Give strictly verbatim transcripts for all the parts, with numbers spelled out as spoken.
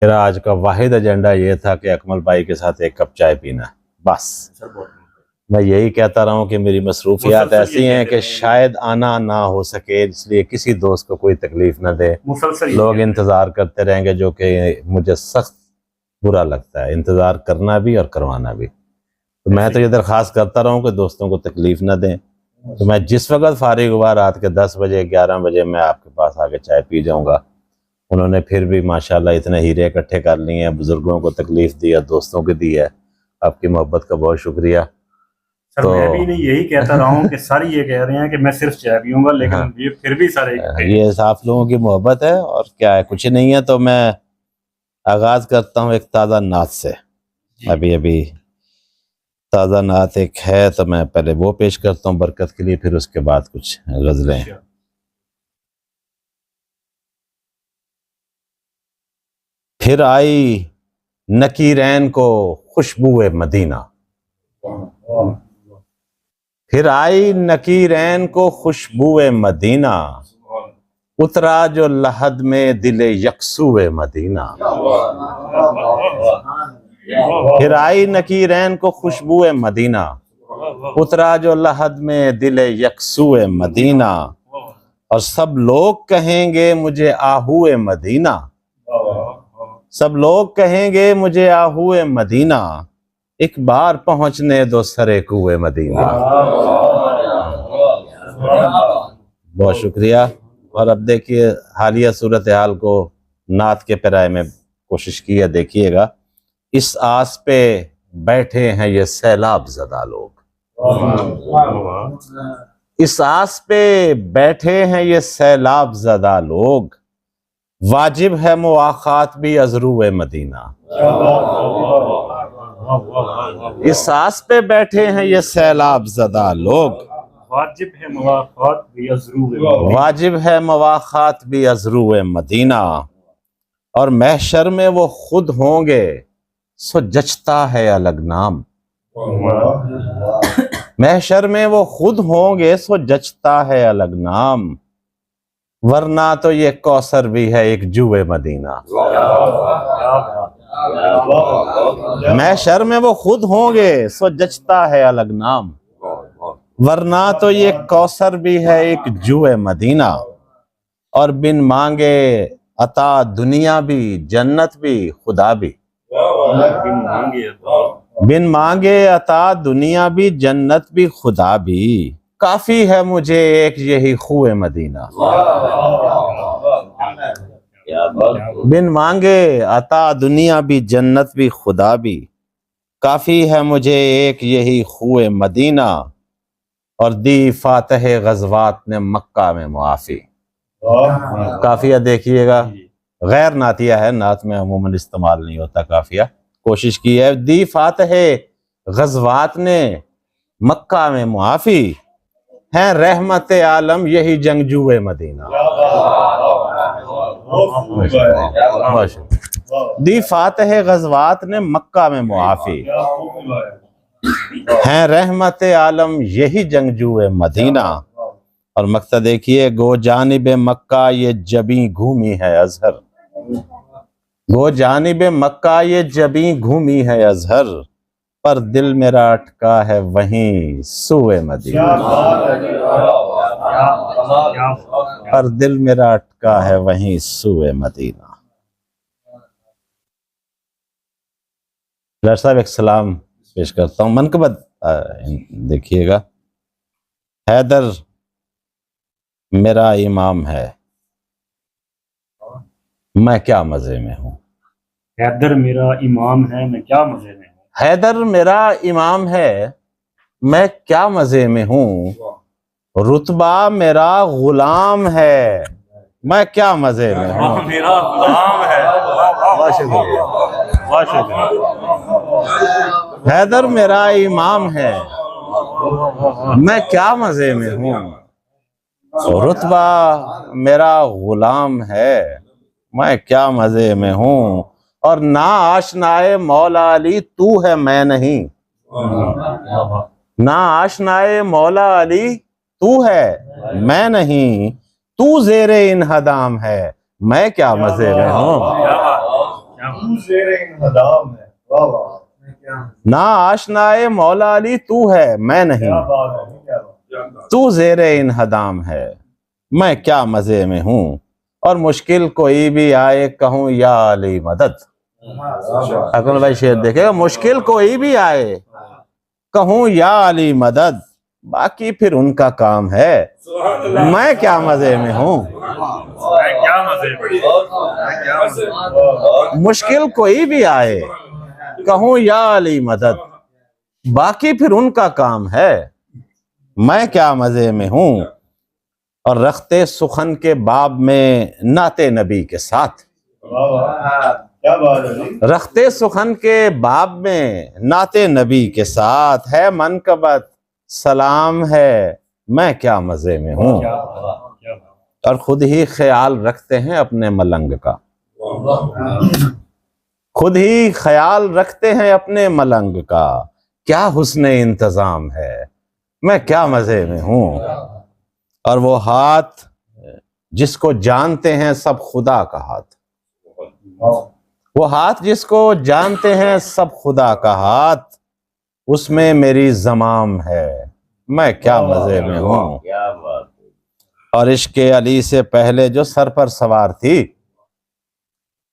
میرا آج کا واحد ایجنڈا یہ تھا کہ اکمل بھائی کے ساتھ ایک کپ چائے پینا ہے، بس۔ میں یہی کہتا رہا ہوں کہ میری مصروفیات ایسی ہیں کہ شاید آنا نہ ہو سکے، اس لیے کسی دوست کو کوئی تکلیف نہ دے۔ لوگ انتظار کرتے رہیں گے، جو کہ مجھے سخت برا لگتا ہے، انتظار کرنا بھی اور کروانا بھی۔ تو میں تو یہ درخواست کرتا رہا ہوں کہ دوستوں کو تکلیف نہ دیں۔ تو میں جس وقت فارغ ہوا، رات کے دس بجے، گیارہ بجے، میں آپ کے پاس آ کے چائے پی جاؤں گا۔ انہوں نے پھر بھی ماشاءاللہ اتنے ہیرے اکٹھے کر لیے ہیں، بزرگوں کو تکلیف دی ہے، دوستوں کو دی ہے۔ آپ کی محبت کا بہت شکریہ۔ سر، تو میں بھی انہیں یہی کہتا رہا ہوں کہ سر یہ کہہ رہے ہیں کہ میں صرف چائے پیوں گا، لیکن ہاں۔ یہ پھر بھی سارے اکٹھے ہیں۔ یہ آپ لوگوں کی محبت ہے اور کیا ہے، کچھ نہیں ہے۔ تو میں آغاز کرتا ہوں ایک تازہ نعت سے۔ جی۔ ابھی ابھی تازہ نعت ایک ہے، تو میں پہلے وہ پیش کرتا ہوں برکت کے لیے، پھر اس کے بعد کچھ غزلیں۔ اچھا۔ پھر آئی نکیرین کو خوشبو مدینہ، پھر آئی نکیرین کو خوشبو مدینہ، اترا جو لحد میں دل یکسو مدینہ۔ پھر آئی نکیرین کو خوشبو مدینہ، اترا جو لحد میں دل یکسو مدینہ، اور سب لوگ کہیں گے مجھے آہو مدینہ، سب لوگ کہیں گے مجھے آہو مدینہ، ایک بار پہنچنے دو سرے کوہ مدینہ۔ بہت شکریہ۔ اور اب دیکھیے، حالیہ صورتحال کو نعت کے پیرائے میں کوشش کی ہے، دیکھیے گا۔ اس آس پہ بیٹھے ہیں یہ سیلاب زدہ لوگ، اس آس پہ بیٹھے ہیں یہ سیلاب زدہ لوگ، واجب ہے مواخات بھی از روئے مدینہ۔ اس آس پہ بیٹھے ہیں یہ سیلاب زدہ لوگ، واجب ہے مواخات بھی از روئے مدینہ۔ واجب ہے مواخات بھی از روئے مدینہ، اور محشر میں وہ خود ہوں گے سو جچتا ہے الگ نام۔ محشر میں وہ خود ہوں گے سو جچتا ہے الگ نام، ورنہ تو یہ کوثر بھی ہے ایک جوئے مدینہ۔ محشر میں وہ خود ہوں گے سو جچتا ہے الگ نام، ورنہ تو یہ کوثر بھی ہے ایک جوئے مدینہ۔ اور بن مانگے عطا دنیا بھی، جنت بھی، خدا بھی۔ بن مانگے عطا۔ بن مانگے عطا دنیا بھی، جنت بھی، خدا بھی۔ کافی ہے مجھے ایک یہی خوہ مدینہ۔ بن مانگے عطا دنیا بھی، جنت بھی، خدا بھی۔ کافی ہے مجھے ایک یہی خوہ مدینہ، اور دی فاتح غزوات نے مکہ میں معافی۔ قافیہ دیکھیے گا، غیر نعتیہ ہے، نعت میں عموماً استعمال نہیں ہوتا قافیہ۔ کوشش کی ہے، دی فاتح غزوات نے مکہ میں معافی، ہیں رحمت عالم یہی جنگجو مدینہ۔ دی فاتح غزوات نے مکہ میں معافی، ہیں رحمت عالم یہی جنگجو مدینہ۔ اور مقطع دیکھیے، گو جانب مکہ یہ جبیں گھومی ہے اظہر، گو جانب مکہ یہ جبیں گھومی ہے اظہر، پر دل میرا اٹکا ہے وہیں سوئے مدینہ، پر دل میرا اٹکا ہے وہیں سوئے مدینہ۔ ڈاکٹر صاحب، ایک سلام پیش کرتا ہوں۔ منقبت، آ، دیکھیے گا۔ حیدر میرا امام ہے، میں کیا مزے میں ہوں۔ حیدر میرا امام ہے، میں کیا مزے میں ہوں۔ حیدر میرا امام ہے، میں کیا مزے میں ہوں۔ رتبہ میرا غلام ہے، میں کیا مزے میں ہوں۔ میرا غلام ہے۔ بہت شکریہ، بہت شکریہ۔ حیدر میرا امام ہے، میں کیا مزے میں ہوں۔ رتبہ میرا غلام ہے، میں کیا مزے میں ہوں۔ اور نا آشنائے مولا علی تو ہے، میں نہیں۔ نا آشنائے مولا علی تو ہے، میں نہیں۔ تو زیر انہدام ہے، میں کیا مزے میں ہوں۔ زیر انہدام ہے۔ واہ واہ۔ نا آشنائے مولا علی تو ہے، میں نہیں۔ کیا بات ہے، کیا بات ہے۔ تو زیر انہدام ہے، میں کیا مزے میں ہوں۔ اور مشکل کوئی بھی آئے، کہوں یا علی مدد۔ اکمل بھائی شعر دیکھے، مشکل کوئی بھی آئے، کہوں یا علی مدد، باقی پھر ان کا کام ہے، میں کیا مزے میں ہوں۔ میں کیا مزے میں ہوں۔ میں کیا مزے میں ہوں۔ مشکل کوئی بھی آئے، کہوں یا علی مدد، باقی پھر ان کا کام ہے، میں کیا مزے میں ہوں۔ اور رخت سخن کے باب میں نعت نبی کے ساتھ، واہ واہ۔ کیا بات ہے جی۔ رخت سخن کے باب میں نعت نبی کے ساتھ ہے منقبت، سلام ہے، میں کیا مزے میں ہوں۔ کیا بات ہے، کیا بات ہے۔ اور خود ہی خیال رکھتے ہیں اپنے ملنگ کا، واہ واہ۔ خود ہی خیال رکھتے ہیں اپنے ملنگ کا، کیا حسن انتظام ہے، میں کیا مزے میں ہوں۔ اور وہ ہاتھ جس کو جانتے ہیں سب خدا کا ہاتھ، وہ ہاتھ جس کو جانتے ہیں سب خدا کا ہاتھ، اس میں میری زمام ہے، میں کیا مزے میں ہوں۔ کیا بات ہے۔ اور عشق علی سے پہلے جو سر پر سوار تھی،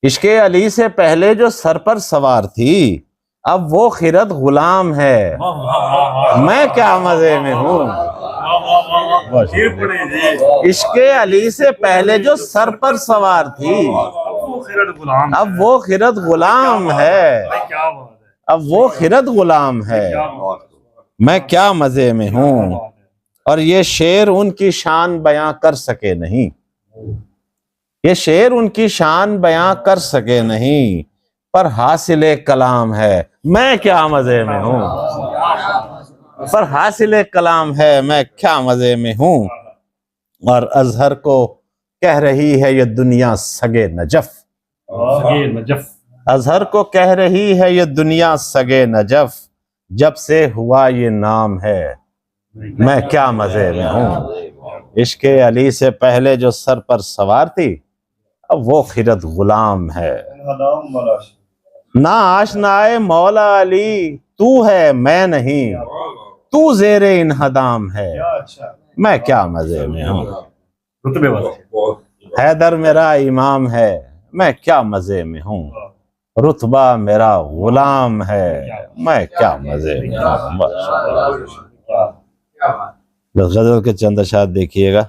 عشق علی سے پہلے جو سر پر سوار تھی، اب وہ خرد غلام ہے، واہ، واہ، واہ، واہ۔ میں کیا مزے میں ہوں۔ واہ، واہ، واہ، واہ۔ بس۔ شیر پڑھے جی۔ عشق علی سے پہلے جو سر پر سوار تھی، اب وہ خرد غلام اب ہے۔ وہ خرد غلام ہے۔ کیا بات ہے۔ اب وہ خرد غلام ہے۔ کیا بات ہے۔ میں کیا مزے میں ہوں۔ کیا بات ہے۔ اور یہ شعر ان کی شان بیاں کر سکے نہیں۔ یہ شعر ان کی شان بیاں کر سکے نہیں، پر حاصل کلام ہے، میں کیا مزے میں ہوں۔ پر حاصل کلام ہے، میں کیا مزے میں ہوں۔ اور اظہر کو کہہ رہی ہے یہ دنیا سگے نجف۔ سگے نجف۔ اظہر کو کہہ رہی ہے یہ دنیا سگے نجف، جب سے ہوا یہ نام ہے، میں کیا مزے میں ہوں۔ عشق علی سے پہلے جو سر پر سوار تھی، اب وہ خرد غلام ہے۔ نا آشنائے مولا علی تو ہے، میں نہیں، تو زیر انہدام ہے، میں کیا مزے میں ہوں۔ رتبے والے۔ حیدر میرا امام ہے، میں کیا مزے میں ہوں۔ رتبہ میرا غلام ہے، میں کیا مزے میں ہوں۔ بس غزل کے چند اشعار دیکھیے گا۔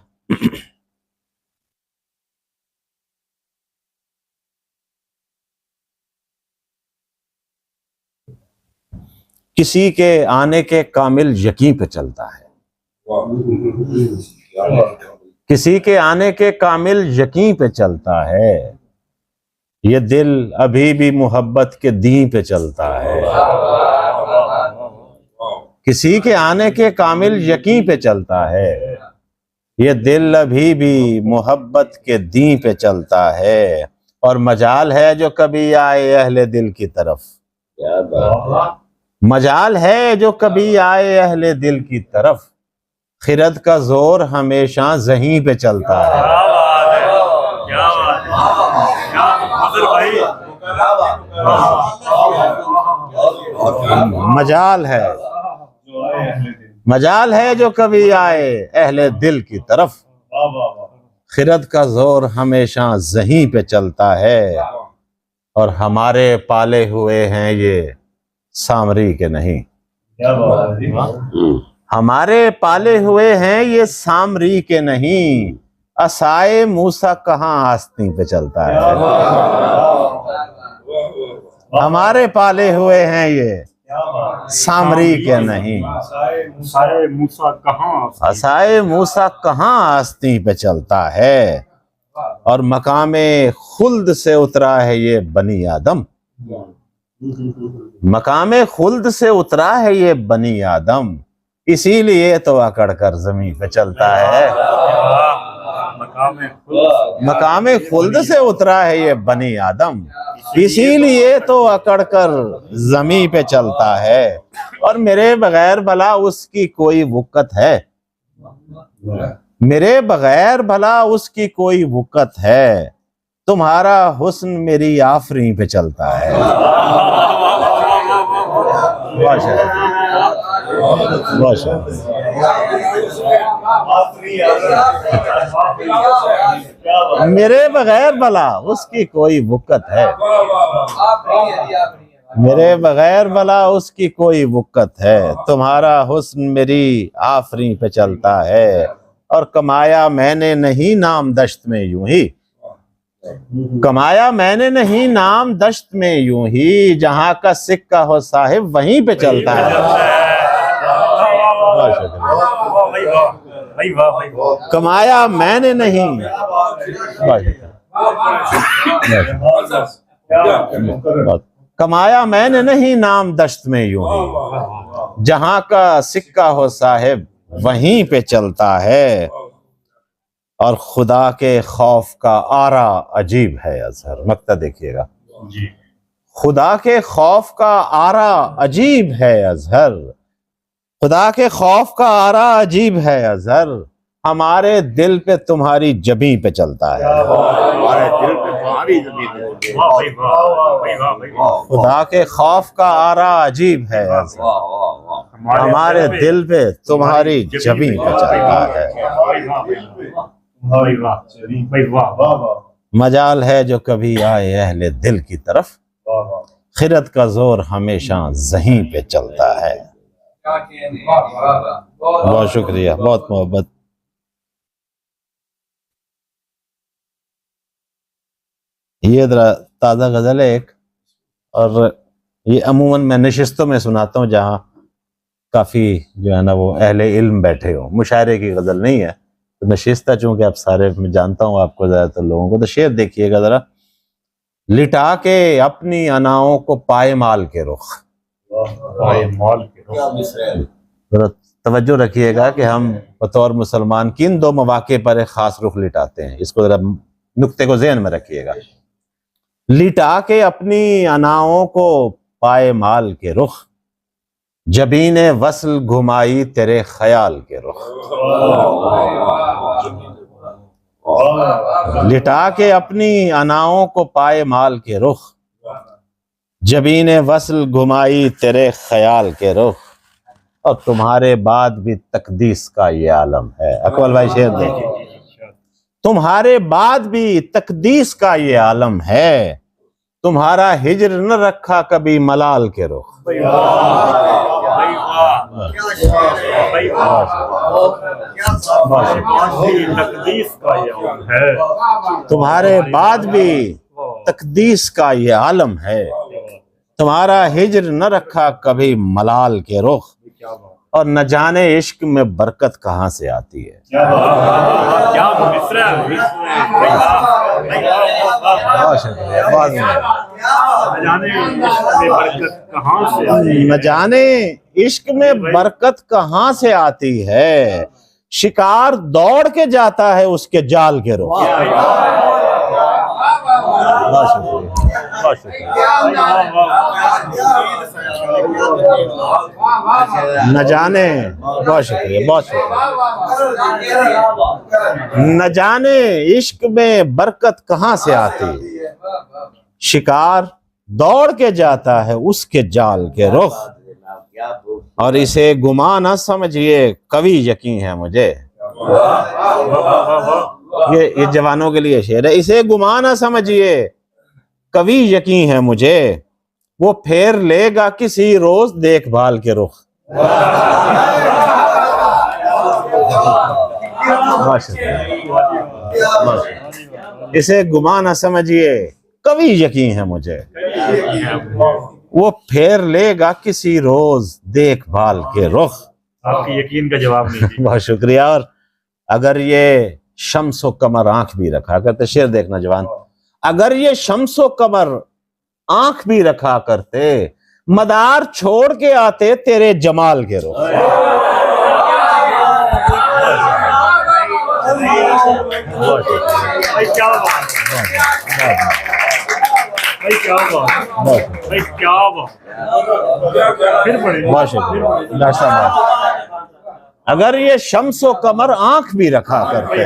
کسی کے آنے کے کامل یقین پہ چلتا ہے، کسی کے آنے کے کامل یقین پہ چلتا ہے، یہ دل ابھی بھی محبت کے دین پہ چلتا ہے، کسی کے آنے کے کامل یقین پہ چلتا ہے، یہ دل ابھی بھی محبت کے دین پہ چلتا ہے، اور مجال ہے جو کبھی آئے اہل دل کی طرف۔ کیا بات ہے۔ مجال ہے جو کبھی آئے اہل دل کی طرف، خرد کا زور ہمیشہ ذہین پہ چلتا ہے۔ کیا بات ہے، کیا بات ہے، کیا بات ہے۔ فضل بھائی۔ مجال ہے، مجال ہے جو کبھی آئے اہل دل کی طرف، خرد کا زور ہمیشہ ذہین پہ چلتا ہے، اور ہمارے پالے ہوئے ہیں یہ سامری کے نہیں۔ کیا بات ہے۔ ہمارے پالے ہوئے ہیں یہ سامری کے نہیں، عصائے موسیٰ کہاں آستین پہ چلتا ہے۔ ہمارے پالے ہوئے ہیں یہ سامری کے نہیں۔ عصائے موسیٰ کہاں آستین؟ عصائے موسیٰ کہاں آستین پہ چلتا ہے؟ اور مقام خلد سے اترا ہے یہ بنی آدم، مقام خلد سے اترا ہے یہ بنی آدم، اسی لیے تو اکڑ کر زمین پہ چلتا ہے۔ مقام خلد سے اترا ہے یہ بنی آدم، اسی لیے تو اکڑ کر زمین پہ چلتا ہے۔ اور میرے بغیر بھلا اس کی کوئی وقت ہے، میرے بغیر بھلا اس کی کوئی وقت ہے، تمہارا حسن میری آفریں پہ چلتا ہے۔ ماشاءاللہ۔ ماشاءاللہ۔ میرے بغیر بھلا اس کی کوئی وقت ہے؟ میرے بغیر بھلا اس کی کوئی وقت ہے؟ تمہارا حسن میری آفریں پہ چلتا ہے۔ اور کمایا میں نے نہیں نام دشت میں یوں ہی، کمایا میں نے نہیں نام دشت میں یوں ہی، جہاں کا سکہ ہو صاحب وہیں پہ چلتا ہے۔ بہت شکریہ۔ کمایا میں نے نہیں، بہت شکریہ۔ کمایا میں نے نہیں نام دشت میں یوں ہی، جہاں کا سکہ ہو صاحب وہیں پہ چلتا ہے۔ اور خدا کے خوف کا آرا عجیب ہے اظہر، مقطع دیکھیے گا۔ خدا کے خوف کا آرا عجیب ہے اظہر، خدا کے خوف کا آرا عجیب ہے اظہر، ہمارے دل پہ تمہاری جبیں پہ چلتا ہے۔ ہمارے دل پہ تمہاری جبیں پہ چلتا ہے۔ خدا کے خوف کا آرا عجیب ہے اظہر، ہمارے دل پہ تمہاری جبیں پہ چلتا ہے۔ مجال ہے جو کبھی آئے اہل دل کی طرف، خرد کا زور ہمیشہ ذہیں پہ چلتا ہے۔ بہت شکریہ، بہت محبت۔ یہ ذرا تازہ غزل ہے ایک، اور یہ عموماً میں نشستوں میں سناتا ہوں جہاں کافی جو ہے نا وہ اہل علم بیٹھے ہوں۔ مشاعرے کی غزل نہیں ہے، تو نشست ہے، چونکہ آپ سارے، میں جانتا ہوں آپ کو، زیادہ تر لوگوں کو۔ تو شعر دیکھیے گا ذرا۔ لٹا کے اپنی اناؤں کو پائے مال کے رخ۔ پائے مال کے رخ۔ ذرا توجہ رکھیے گا کہ ہم بطور مسلمان کن دو مواقع پر ایک خاص رخ لٹاتے ہیں، اس کو ذرا نقطے کو ذہن میں رکھیے گا۔ لٹا کے اپنی اناؤں کو پائے مال کے رخ، جبین وصل گھمائی تیرے خیال کے رخ۔ لٹا کے اپنی اناؤں کو پائے مال کے رخ، جبین وصل گھمائی تیرے خیال کے رخ، اور تمہارے بعد بھی تقدیس کا یہ عالم ہے۔ اکمل بھائی شعر دیکھیں۔ تمہارے بعد بھی تقدیس کا یہ عالم ہے، تمہارا ہجر نہ رکھا کبھی ملال کے رخ۔ تمہارے بعد بھی تقدیس کا یہ عالم ہے، تمہارا ہجر نہ رکھا کبھی ملال کے رخ۔ اور نہ جانے عشق میں برکت کہاں سے آتی ہے۔ کیا بات ہے، کیا مصرع ہے۔ بہت شکریہ، بہت شکریہ۔ نہ جانے عشق میں برکت کہاں سے آتی ہے۔ نہ جانے عشق میں برکت کہاں سے آتی ہے، شکار دوڑ کے جاتا ہے اس کے جال کے رخ۔ بہت شکریہ، بہت شکریہ۔ نہ جانے، بہت شکریہ، بہت شکریہ۔ نہ جانے عشق میں برکت کہاں سے آتی، شکار دوڑ کے جاتا ہے اس کے جال کے رخ۔ اور اسے گما نہ سمجھیے، قوی یقین ہے مجھے۔ یہ، یہ جوانوں کے لیے شعر ہے۔ اسے گما نہ سمجھیے، قوی یقین ہے مجھے، وہ پھیر لے گا کسی روز دیکھ بھال کے رخ۔ ماشاءاللہ۔ اسے گما نہ سمجھیے، قوی یقین ہے مجھے، وہ پھیر لے گا کسی روز دیکھ بھال کے رخ۔ آپ کے یقین کا جواب نہیں۔ بہت شکریہ۔ اور اگر یہ شمس و قمر آنکھ بھی رکھا کرتے، شعر دیکھنا جوان، اگر یہ شمس و قمر آنکھ بھی رکھا کرتے، مدار چھوڑ کے آتے تیرے جمال کے رخ۔ بھائی، کیا بات ہے۔ بھائی، کیا بات ہے۔ بھائی، کیا بات ہے۔ پھر پڑھیں۔ بہت شکریہ۔ ڈاکٹر صاحب، اگر یہ شمس و قمر آنکھ بھی رکھا کرتے،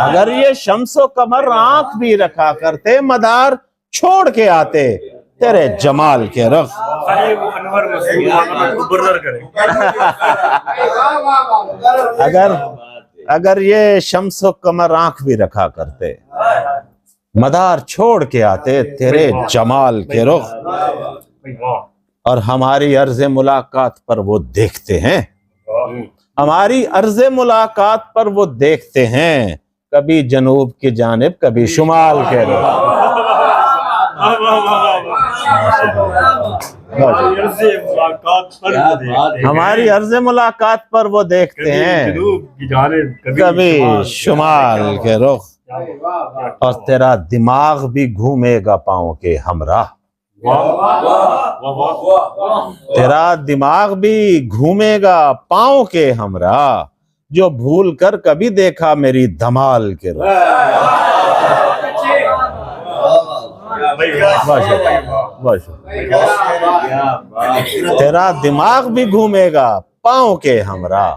اگر یہ شمس و قمر آنکھ بھی رکھا کرتے، مدار چھوڑ کے آتے تیرے جمال کے رخ۔ اگر اگر یہ شمس و قمر آنکھ بھی رکھا کرتے، مدار چھوڑ کے آتے تیرے جمال کے رخ۔ اور ہماری عرض ملاقات پر وہ دیکھتے ہیں، ہماری عرض ملاقات پر وہ دیکھتے ہیں، کبھی جنوب کی جانب، کبھی شمال کے رخ۔ ہماری عرض ملاقات پر وہ دیکھتے ہیں، کبھی شمال کے رخ۔ اور تیرا دماغ بھی گھومے گا پاؤں کے ہمراہ۔ تیرا دماغ بھی گھومے گا پاؤں کے ہمراہ، جو بھول کر کبھی دیکھا میری دھمال کے رخ۔ بہت شکریہ، بہت شکریہ۔ تیرا دماغ بھی گھومے گا پاؤں کے ہمراہ،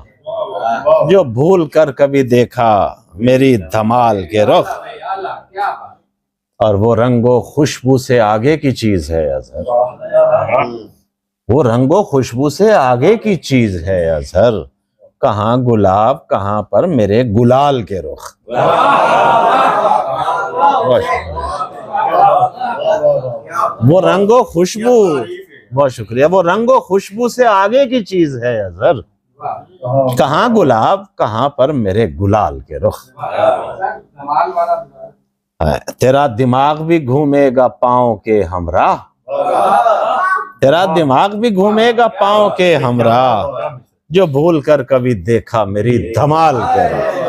جو بھول کر کبھی دیکھا میری دھمال کے رخ۔ اور وہ رنگ و خوشبو سے آگے کی چیز ہے اظہر، وہ رنگ و خوشبو سے آگے کی چیز ہے اظہر، کہاں گلاب، کہاں پر میرے گلال کے رخ۔ بہت شکریہ۔ وہ رنگ و خوشبو، بہت شکریہ، وہ رنگ و خوشبو سے آگے کی چیز ہے اظہر، کہاں گلاب، کہاں پر میرے گلال کے رخ۔ تیرا دماغ بھی گھومے گا پاؤں کے ہمراہ، تیرا دماغ بھی گھومے گا پاؤں کے ہمراہ، جو بھول کر کبھی دیکھا میری دھمال کے رخ۔